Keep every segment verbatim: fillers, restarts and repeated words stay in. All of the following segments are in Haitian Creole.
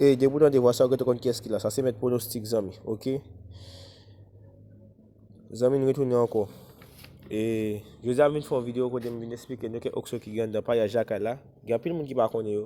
E depi w tande vwa sa, ou gentan konn kiyès ki la. Sa se mèt pwonostik, zanmi, oke? Zanmi, n retounen ankò. E jodi a m vin fè yon videyo kote m vin eksplike nou kèk opsyon ki gen anndan payaj lakay la. Gen anpil moun ki pa konnen yo.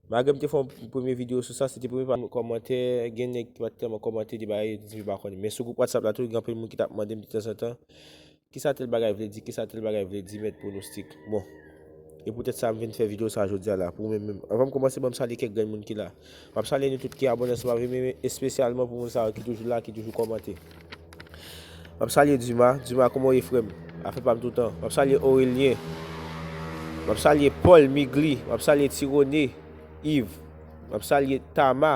Malgre m te fè yon premye videyo sou sa, se te premye pa kòmantè, gen nèg ki pa t tèlman kòmante, te bay, di m pa konnen. Men sou gwoup WhatsApp la tou, gen anpil moun ki t ap mande m de tanzantan, kisa tèl bagay vle di, kisa tèl bagay vle di, mèt pwonostik. Bon, e poutèt sa m vin fè videyo sa jodi a la, pou mwen menm. Anvan m kòmanse, ban m salye kèk grenn moun ki la. M ap salye nou tout ki abòne ansanm avè m, men espesyalman pou moun sa yo ki toujou la, ki toujou kòmante. M ap salye Dima. Dima, kòman w ye, frè m? Afè pa m toutan. M ap salye Aurelien. M ap salye Paul Migli. M ap salye Tirone, Yves. M ap salye Tama.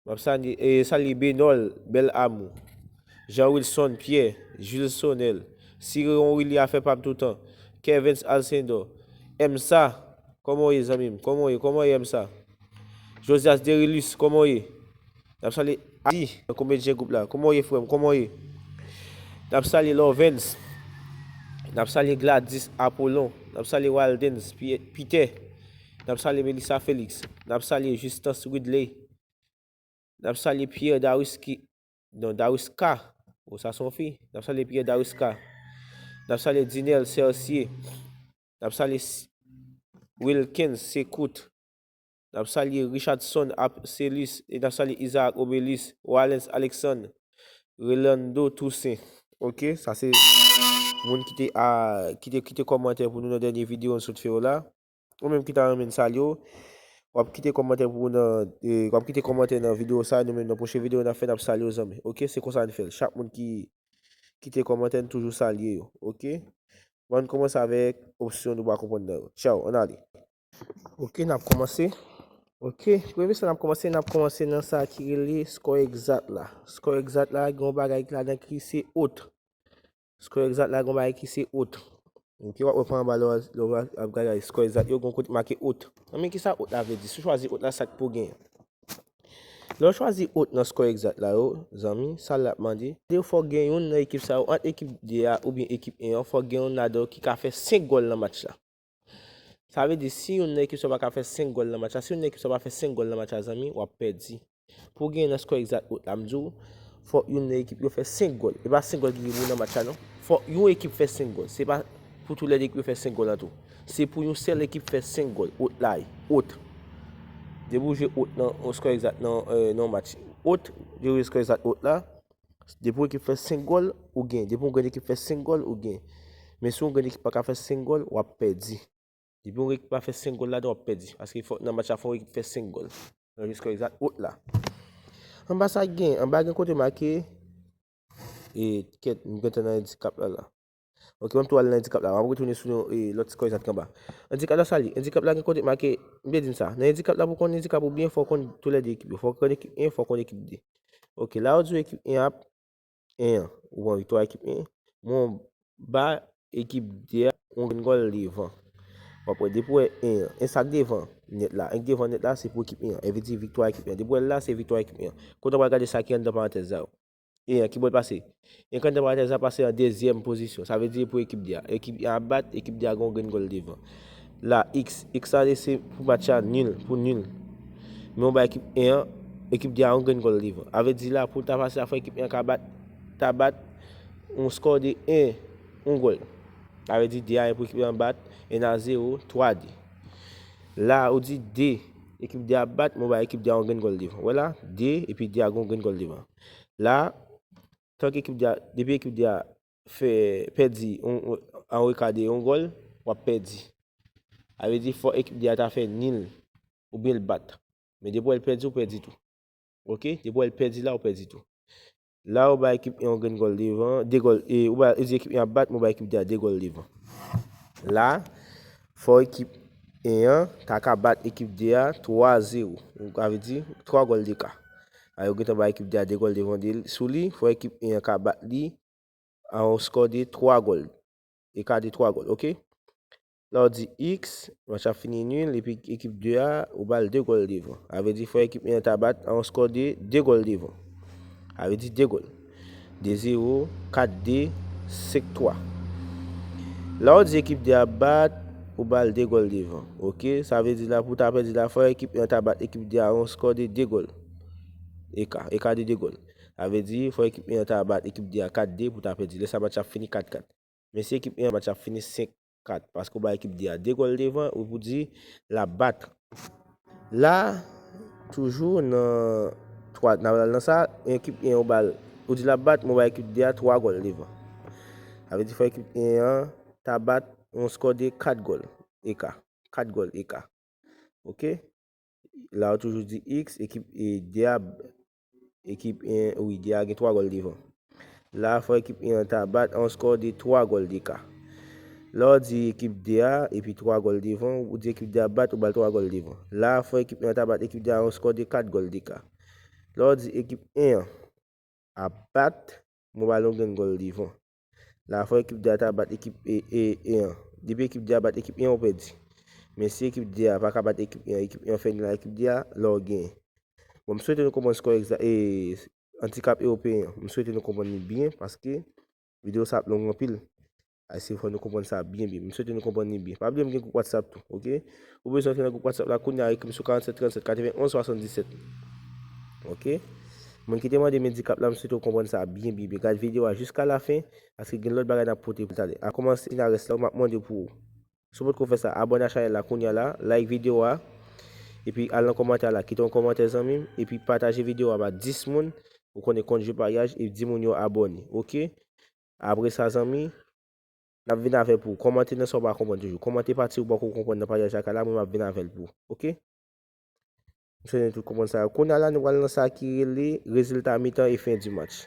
M ap salye, e, salye Benol, Bèl Amou. Jean Wilson Pierre, Jules Sonel. Siron Willy, afè pa m toutan. Kevens Alcindor. Emsa, kòman w ye, zanmi m? Kòman w ye? Kòman w ye, Emsa? Josias Derilus, kòman w ye? N ap salye Adi, nan komedyen gwoup la. Kòman w ye, frè m? Kòman w ye? N ap salye Lovens. N ap salye Gladys Apollon. N ap salye Waldens Pi-, Peter. N ap salye Melissa Felix. N ap salye Justance Ridley. N ap salye Pierre Dariski, non, Dariska. O, sa se yon fi. N ap salye Pierre Dariska. N ap salye Dinel Cercier. N ap salye S-, Wilkens Sekout. N ap salye Richardson Apselus e n ap salye Isaac Obelis, Walens Alexandre, Relando Toussaint. Oke, sa se moun ki te, a, ki te kite kòmantè pou nou nan dènye videyo n sot fè yo la. Ou menm ki ta renmen n salye w, w ap kite kòmantè pou w nan, e, w ap kite kòmantè nan videyo sa, nou menm nan pwochen videyo n ap fè, n ap salye w, zanmi. Oke, se konsa n fè l. Chak moun ki kite kòmantè, n toujou salye yo. Oke? Bon, ann kòmanse avèk opsyon nou pa konprann nan yo. Tchaw, ann ale. Oke, n ap kòmanse. Oke, premye sa n ap kòmanse, n ap kòmanse nan sa ki rele score exact la. Score exact la, gen yon bagay ki ladan ki se ot. Score exact la, gen yon bagay ki se ot. Oke, w ap wè pa anba lè w, lè w ap gade score exact yo, gen yon kote make ot. Nan men ki sa ot la vle di? Si w chwazi ot la, sa k pou genyen? Lè w chwazi ot nan score exact la yo, zanmi, sa l ap mande? Fòk gen youn nan ekip sa yo, ant ekip de a oubyen ekip en an, fòk gen youn ladan yo ki ka fè senk gòl nan match la. Sa vle di, si youn nan ekip sa yo pa ka fè senk gòl nan match la, si youn nan ekip sa yo pa fè senk gòl nan match la, zanmi, w ap pèdi. Pou w genyen nan score exact ot la, m di w, fòk youn nan ekip yo fè senk gòl. E pa senk gòl ki gen pou nan match la, non. Fòk yon ekip fè senk gòl. Se pa pou toulède ekip yo fè senk gòl an tou. Se pou yon sèl ekip fè senk gòl. Ot la ye. Ot. Depi w jwe ot nan yon score exact nan, e, nan yon match. Ot, depi w jwe score exact ot la, depi yon ekip fè senk gòl, ou gen. Depi yon grenn ekip fè senk gòl, ou gen. Men si yon grenn ekip pa ka fè senk gòl, w ap pèdi. Depi yon ekip pa fè senk gòl ladan, w ap pèdi. Paske fò, nan match la, fò yon ekip fè senk gòl. Nan jwe score exact ot la. Anba sa gen, anba gen kote make, e, kèt, m gentan nan endikap la, la. Oke, ban m tou al nan endikap la. M ap retounen sou yon, e, lòt score exact ki anba. Endikap la sa li? Endikap la gen kote make, m te di n sa. Nan endikap la, pou konn endikap ou byen, fò w konn toulède ekip yo. Fò w konn ekip en, fò w konn ekip de. Oke, la yo di w ekip en ap en an. Ou pran viktwa ekip en. Men w ba ekip de a yon grenn gòl devan. W ap wè depi w wè en an. En sa k devan nèt la. En k devan nèt la, se pou ekip en an. E vle di viktwa ekip en an. Depi w wè l la, se viktwa ekip en an. Kounye a w pral gade sa ki anndan parantèz la yo. En an, ki bò l pase? En k anndan parantèz la pase an dezyèm pozisyon. Sa vle di pou ekip de a. Ekip en ap bat, ekip de a gen yon grenn gòl devan. La, X. X la se pou match la nil, pou nil. Men w ba ekip en an, ekip de a yon grenn gòl devan. A vle di la, pou l ta pase la, fò ekip en an ka bat, ta bat yon skò de en, yon gòl. A vle di de a en pou ekip en an bat, en a zewo, twa de. La, ou di de, ekip de a bat, men w ba ekip de a yon grenn gòl devan. Wè la, de, epi de a gen yon grenn gòl devan. La, tank ekip de a, depi ekip de a fè pèdi yon, yon, an reka de yon gòl, w ap pèdi. A vle di fò ekip de a ta fè nil, oubyen l bat. Men depi w wè l pèdi, w pèdi tou. Oke? Depi w wè l pèdi la, w pèdi tou. La, w ba ekip en yon grenn gòl devan, de gòl, e, ou ba, ou di ekip en ap bat, men w ba ekip de a de gòl devan. La, fò ekip en an ta ka bat ekip de a twa zewo. Sa vle di, twa gòl deka. A, yo gentan ba ekip de a de gòl devan de, sou li, fò ekip en an ka bat li a yon skò de twa gòl. Eka de twa gòl, oke? La, w di X, match la fini nil, epi ekip de a, ou ba l de gòl devan. A vle di, fò ekip en an ta bat a yon skò de de gòl devan. A vle di de gòl. De zewo, kat de, senk twa. La, w di ekip de a bat, ou ba l de gòl devan. Oke, sa vle di la pou ta pèdi la, fò ekip A an ta bat ekip D a yon skò de de gòl. Eka, eka de de gòl. Sa vle di, fò ekip A an ta bat ekip D a kat de pou ta pèdi. Lè sa match ap fini kat kat. Men si ekip A an match ap fini senk kat, paske ou ba ekip D a de gòl devan, ou pou di l ap bat. La, toujou nan twa, n ap al nan sa, ekip A an ou ba l, ou di l ap bat, men ou ba ekip D a twa gòl devan. Sa vle di fò ekip A an ta bat yon skò de kat gòl eka. Kat gòl eka. Oke? La ou toujou di X, ekip, e, D a, ekip A an, wi, D a gen twa gòl devan. La fò ekip A an ta bat yon skò de twa gòl deka. La ou di ekip D a, epi twa gòl devan, ou di ekip D a bat, ou ba l twa gòl devan. La fò ekip A an ta bat ekip D a yon skò de kat gòl deka. La ou di ekip A an ap bat, men ou ba l yon grenn gòl devan. La fò ekip D a ta bat ekip A, A, A an. Depi ekip D a bat ekip A an, ou pèdi. Men si ekip D a pa ka bat ekip A an, ekip A an fè nil ak ekip D a, la ou genyen. Bon, m swete nou konprann skò egza-, e, andikap ewopeyen an. M swete nou konprann li byen, paske videyo sa ap long anpil. Ay, se fò nou konprann sa byen, byen. M swete nou konprann li byen. Pa bliye m gen gwoup WhatsApp tou, oke? Ou bezwen antre nan gwoup WhatsApp la, kounye a, ekri m sou karannsèt trannsèt katrevenn onz swasanndisèt. Oke? Moun ki te mande m andikap la, m swete w konprann sa byen, byen, byen. Gad videyo a jiska lafen, paske gen lòt bagay n ap pote pou talè. A kòmanse, Pinares la, m ap mande pou ou. Si w potko fè sa, abòne a chanèl la kounye a la, like videyo a, epi al nan kòmantè la, kite yon kòmantè zanmi m, epi pataje videyo a ba dis moun, ou konnen kont jwe paryaj, epi di moun yo abòne, oke? Apre sa, zanmi, n ap vin avè l pou ou. Kòmante nan sa w pa konprann toujou. Kòmante pati ou poko konprann nan paryaj la, mwen m ap vin avè l pou ou, oke? M swete nou tout konprann sa. Kounye a la, nou pral nan sa ki rele rezilta mitan e fen di match.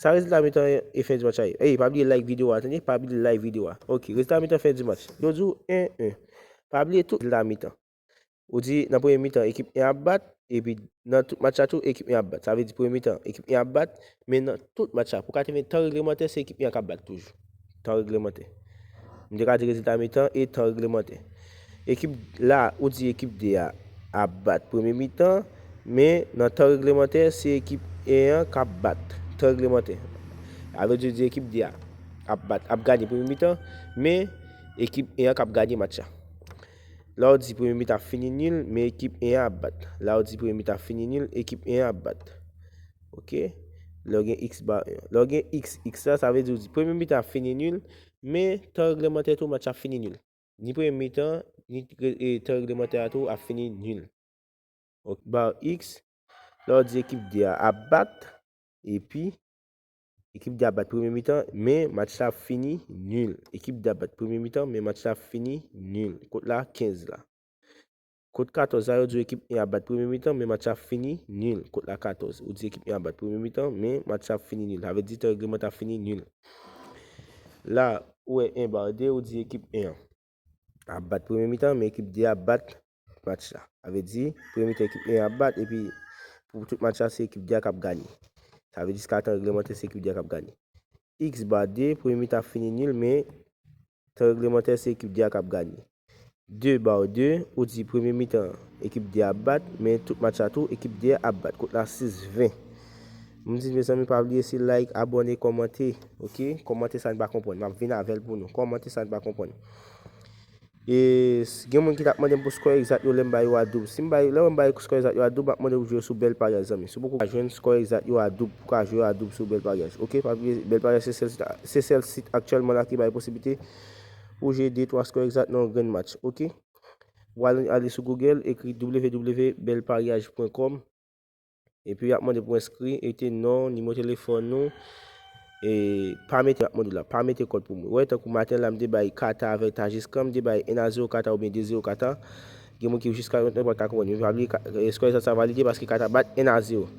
Sa rezilta mitan e fen di match a ye? Ey, pa bliye like videyo a, tande? Pa bliye like videyo a. Oke, rezilta mitan fen di match. Yo di w en en. Pa bliye tout rezilta mitan. Ou di nan premye mitan, ekip A an ap bat, epi nan tout match la tou, ekip A an ap bat. Sa vle di premye mitan, ekip A an ap bat, men nan tout match la, pou katreven tan reglemantè, se ekip A an k ap bat toujou. Tan reglemantè. M te ka di rezilta mitan e tan reglemantè. Ekip la, ou di ekip D a ap bat premye mitan, men nan tan reglemantè, se ekip A an k ap bat. Tan reglemantè. Sa vle di, di ekip D a ap bat, ap ganye premye mitan, men ekip A an k ap ganye match la. La ou di premye mitan ap fini nil, men ekip A an ap bat. La ou di premye mitan ap fini nil, ekip A an ap bat. Oke? Lè w gen X ba en. Lè w gen X, X la, sa vle di ou di premye mitan ap fini nil, men tan reglemantè tou match ap fini nil. Ni premye mitan, ni re-, e, tan reglemantè a tou ap fini nil. Ok, ba X, lè w di ekip D a ap bat, epi ekip D a bat premye mitan, men match la ap fini nil. Ekip D a bat premye mitan, men match la ap fini nil. Kot la, kenz la. Kot katòz la, yo di w ekip A a bat premye mitan, men match la ap fini nil. Kot la, katòz. Ou di ekip A a bat premye mitan, men match la ap fini nil. Sa vle di tan reglemantè ap fini nil. La, ou wè en ba de, ou di ekip A a ap bat premye mitan, men ekip D a ap bat match la. Sa vle di, premye mitan ekip A a ap bat, epi pou tout match la, se ekip D a k ap ganye. Sa vle di, jiska tan reglemantè, se ekip D a k ap ganye. X ba de, premye mitan ap fini nil, men tan reglemantè, se ekip D a k ap ganye. De ba de, ou di premye mitan, ekip D a ap bat, men tout match la tou, ekip D a ap bat. Kot la, sis ven. M di, mezanmi, pa bliye se like, abòne, kòmante, oke? Kòmante sa n pa konprann. M ap vin avè l pou nou. Kòmante sa n pa konprann. E s-, gen moun ki t ap mande m pou skò egzak yo lè m ba yo a doub. Si m ba yo, lè m ba yo skò egzak yo a doub, m ap mande w jwe sou Bèl Paryaj, zanmi. Si w poko ka jwenn skò egzak yo a doub, pou ka jwe a doub sou Bèl Paryaj. Oke, pa bliye, Bèl Paryaj se sèl sit, se sèl sit aktyèlman la ki bay posiblite pou jwe de twa skò egzak nan yon grenn match. Oke? W al ale sou Google, ekri w w w bèl paryaj pwen kòm. Epi y ap mande pou enskri, ekri non, nimewo telefòn nou. E pa mete, y ap mande w la, pa mete kòd pou mwen. Wè, tankou maten la, m te bay Kata avèk Tajiskan, m te bay en a zewo Kata oubyen de zewo Kata. Gen moun ki jiska konnen pa ka konprann. Men pa bliye, ka-, e, skò egzak sa valide paske Kata bat en a zewo.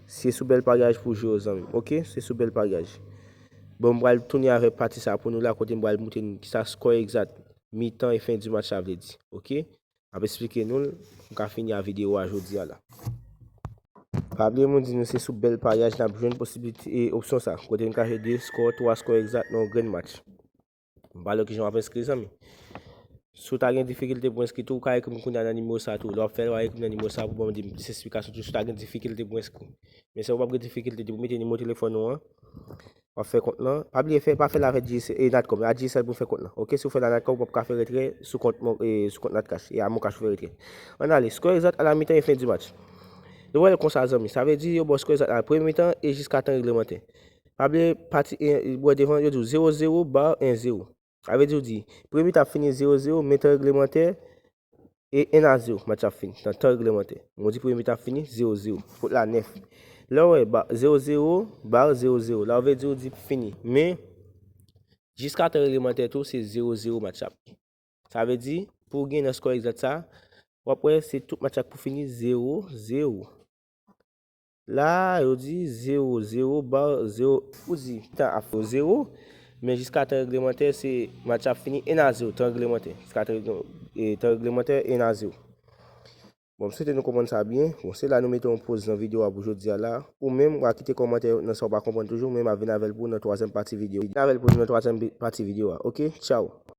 Se sou Bèl Paryaj pou jwe yo, zanmi m. Oke? Se sou Bèl Paryaj. Bon, m pral tounen avèk pati sa pou nou la, kote m pral montre nou kisa skò egzak mitan e fen di match la vle di. Oke? M ap esplike nou l, m ka fini a videyo a jodi a la. Pa bliye m di nou se sou Bèl Paryaj n ap jwenn posiblite, e, opsyon sa. Kote n ka jwenn de skò, twa skò egzak nan yon grenn match. M pa wè kijan w ap enskri, zanmi. Si w ta gen difikilte pou enskri tou, ou ka ekri m kounye a nan nimewo sa tou. Lè w ap fè l, w a ekri m nan nimewo sa pou ban m di m plis esplikasyon tou si w ta gen difikilte pou enskri. Men si w p ap gen difikilte, depi w mete nimewo telefòn ou an, w ap fè kont lan. Pa bliye fè, pa fè l avèk G S, e, Natcom. A G S L pou fè kont lan. Oke, si w fè l a Natcom, w p ap ka fè retrè sou kont, Mon- e, sou kont Natcash. E a Moncash ou fè retrè. Ann ale, score exact à la mi-temps et fin du match. Nou wè l konsa, zanmi. Sa vle di, yo ba w score exact la, premye mitan e jiska tan reglemantè. Pa bliye, pati, e, bò devan, yo di w zewo zewo, bar en zewo. Sa vle di, w di, premye mitan ap fini zewo zewo, men tan reglemantè, e en a zewo, match ap fini, nan tan reglemantè. Mwen di premye mitan ap fini zewo zewo. Kot la nèf. Lè w wè, ba, zewo zewo, bar zewo zewo. La, w vle di, w di fini. Men, jiska tan reglemantè tou, se zewo zewo match ap. Sa vle di, pou w gen nan score exact sa, w ap wè, se tout match ap pou fini zewo zewo. La, yo di zewo zewo, bar zewo. Ou di, tan ap zewo, men jiska tan reglemantè, se match ap fini en a zewo, tan reglemantè. Jiska tan, e, tan reglemantè, en a zewo. Bon, m swete nou konprann sa byen. Bon, se la nou mete yon poz nan videyo a pou jodi a la. Ou menm, w a kite kòmantè nan sa w pa konprann toujou, men m a vin avè l pou ou nan twazyèm pati videyo. Vin avè l pou nou nan twazyèm pati videyo a. Oke, tchaw.